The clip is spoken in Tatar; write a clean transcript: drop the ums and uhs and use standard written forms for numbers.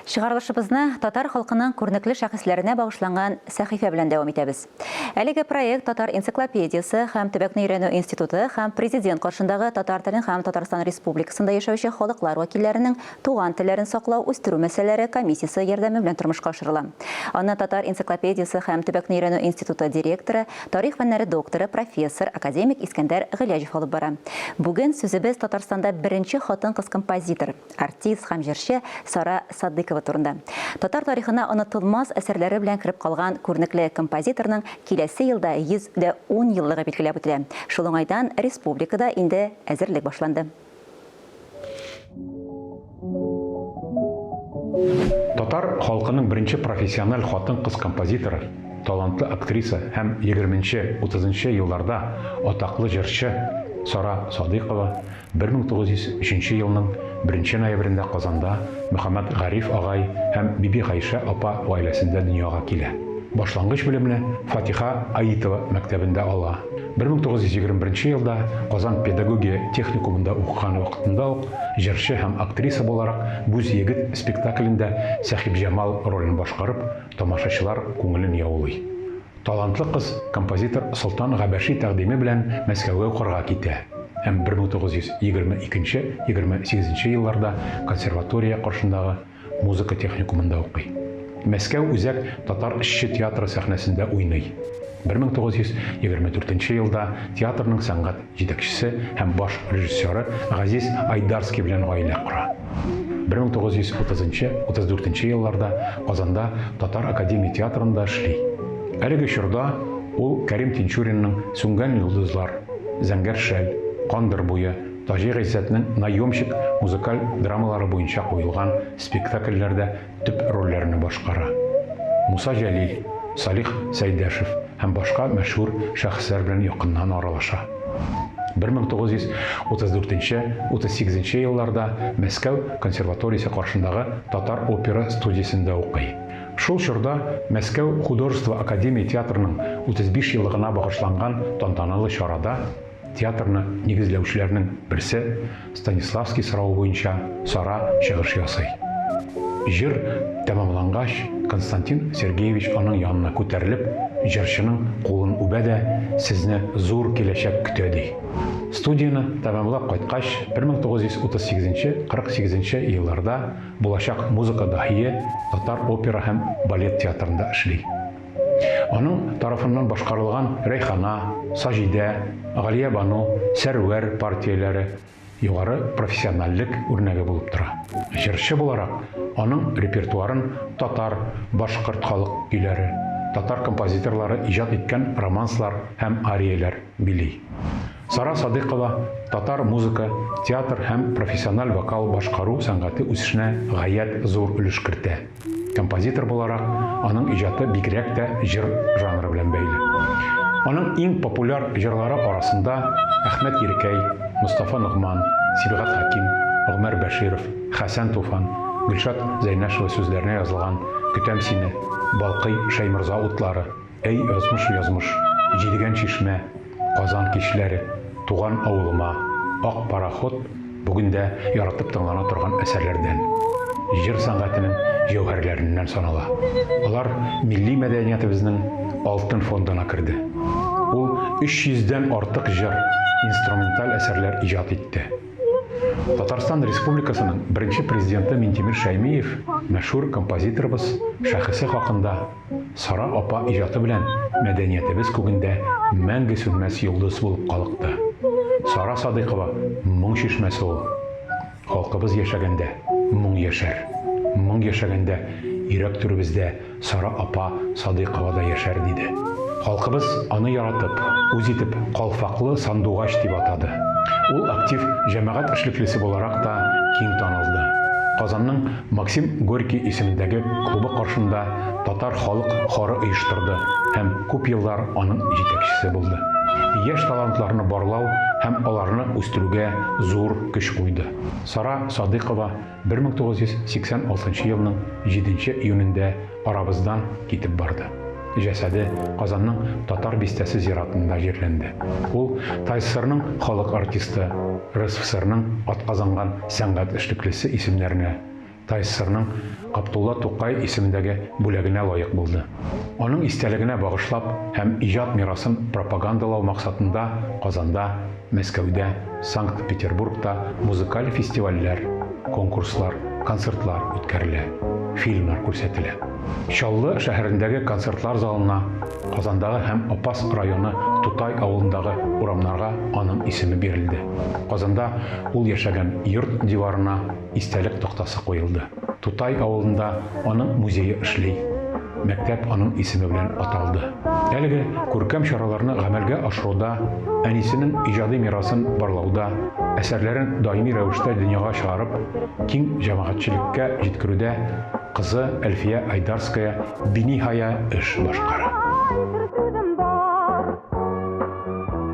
Чыгарылышыбызны татар халкының күренекле шәхесләренә багышланган сәхифә белән дәвам итәбез. Әлеге проект Татар энциклопедиясе һәм төбәкне өйрәнү институты һәм Президент каршындагы татар телен һәм Татарстан Республикасында яшәүче халыклар вәкилләренең туган телләрен саклау, үстерү мәсьәләләре комиссиясе ярдәме белән тормышка ашырыла. Аны Татар энциклопедиясе һәм төбәкне өйрәнү институты директоры, тарих фәннәре докторы, профессор, академик Искәндәр Гыйләҗев алып бара. Бүген сүзебез Татарстанда беренче хатын-кыз композитор, Артист һәм җырчы Сара Садыйкова турында. Татар тарихына онытылмас әсәрләре белән кереп калган күренекле композиторның киләсе елда 110 еллыгы билгеләп үтелә. Шул уңайдан республикада инде әзерлек башланды. Татар халкының беренче профессиональ хатын-кыз композиторы, талантлы актриса һәм егерменче-утызынчы елларда атаклы җырчы Сара Садыйкова 1903 елның беренче ноябрендә Казанда Мөхәммәт Гариф агай һәм Бибигайшә апа гаиләсендә дөньяга килә. Башлангыч белемне Фатиха Аитова мәктәбендә ала. 1921 елда Казан педагогия техникумында укыган вакытында ук җырчы һәм актриса буларак Бүз егет спектаклендә Сәхибҗамал ролен башкарып, тамашачылар күңелен яулый. Талантлы кыз композитор Солтан Габәши тәкъдиме белән Мәскәүгә укырга китә һәм 1922-28 елларда консерватория каршындагы музыка техникумында укый. Мәскәү үзәк татар эшче театры сәхнәсендә уйный. 1924 елда театрның сәнгать җитәкчесе һәм баш режиссеры Газиз Айдарский белән гаилә кора. 1930-34 елларда Казанда Татар академия театрында эшли. Әлеге чорда ул Кәрим Тинчуринның Сүнгән йолдызлар, Зәңгәр шәл, Кандыр буе, Таҗи Гыйззәтнең Наемщик музыкаль драмалары буенча куелган спектакльләрдә төп рольләрне башкара. Муса Җәлил, Салих Сәйдәшев һәм башка мәшһүр шәхесләр белән якыннан аралаша. 1934-38 елларда Мәскәү консерваториясе каршындагы татар опера студиясендә укый. Шул чорда Мәскәү художество академия театрының 35 еллыгына багышланган тантаналы чарада Театрны нигезләүчеләрнең берсе Станиславский соравы буенча Сара чыгыш ясый. Җыр тәмамлангач, Константин Сергеевич аның янына күтәрелеп, җырчының кулын үбә дә, Сезне зур киләчәк көтә, ди. Студияне тәмамлап кайткач, 1938 48 елларда булачак музыка даһие Татар опера һәм балет театрында эшли. Аның тарафыннан башкарылган Рәйхана, Саҗидә, Галиябану, Сәрвәр партияләре югары профессиональлек үрнәге булып тора. Җырчы буларак, аның репертуарын татар, башкорт халык көйләре, татар композиторлары иҗат иткән романслар һәм арияләр били. Сара Садыйкова татар музыка, театр һәм профессиональ вокал башкару сәнгате үсешенә гаять зур өлеш кертә. Композитор буларак, аның иҗаты бигрәк тә җыр жанры белән бәйле. Аның иң популяр җырлары арасында Әхмәт Ерикәй, Мостафа Ногман, Сибгат Хәким, Гомәр Бәширов, Хәсән Туфан, Гөлшат Зәйнәшева сүзләренә язылган Көтәм сине, Балкый Шәйморза утлары, Әй, язмыш, язмыш, Җидегән чишмә, Казан кичләре, Туган авылыма, Ак пароход бүген дә яратып тыңлана торган әсәрләрдән, җыр сәнгатенең җәүһәрләреннән санала. Алар милли мәдәниятебезнең алтын фондына керде. Ул 300 дән артык җыр, инструменталь әсәрләр иҗат итте. Татарстан Республикасының беренче президенты Минтимер Шәймиев мәшһүр композиторыбыз шәхесе хакында Сара апа иҗаты белән мәдәниятебез күгендә мәңге сүнмәс йолдыз булып калыкты. Сара Садыйкова моң чишмәсе ул. Халкыбыз яшәгәндә, моң яшәр. Моң яшәгәндә, йөрәк түребездә Сара апа Садыйкова да яшәр, диде. Халкыбыз аны яратып, үз итеп Калфаклы сандугач дип атады. Ул актив җәмәгать эшлеклесе буларак та киң танылды. Казанның Максим Горький исемендәге клубы каршында татар халык хоры оештырды һәм күп еллар аның җитәкчесе булды. Яшь талантларны барлау һәм аларны үстерүгә зур көч куйды. Сара Садыйкова 1986 елның җиденче июнендә арабыздан китеп барды. Җәсәде Казанның Татар бистәсе зиратында җирләнде. Ул ТАССРның халык артисты, РСФСРның атказанган сәнгать эшлеклесе исемнәренә ТАССРның Габдулла Тукай исемендәге бүләгенә лаек булды. Аның истәлегенә багышлап һәм иҗат мирасын пропагандалау максатында Казанда, Мәскәүдә, Санкт-Петербургта музыкаль фестивальләр, конкурслар, концертлар үткәрелә, фильмнар күрсәтелә. Чаллы шәһәрендәге концертлар залына, Казандагы һәм Апас районы Тутай авылындагы урамнарга аның исеме бирелде. Казанда ул яшәгән йорт диварына истәлек тактасы куелды. Тутай авылында аның музее эшли, мәктәп аның исеме белән аталды. Әлеге күркәм чараларны гамәлгә ашыруда, әнисенең иҗади мирасын барлауда, әсәрләрен даими рәвештә дөньяга чыгарып, киң җәмәгатьчелеккә җиткерүдә кызы Әлфия Айдарская биниһая эш башкара.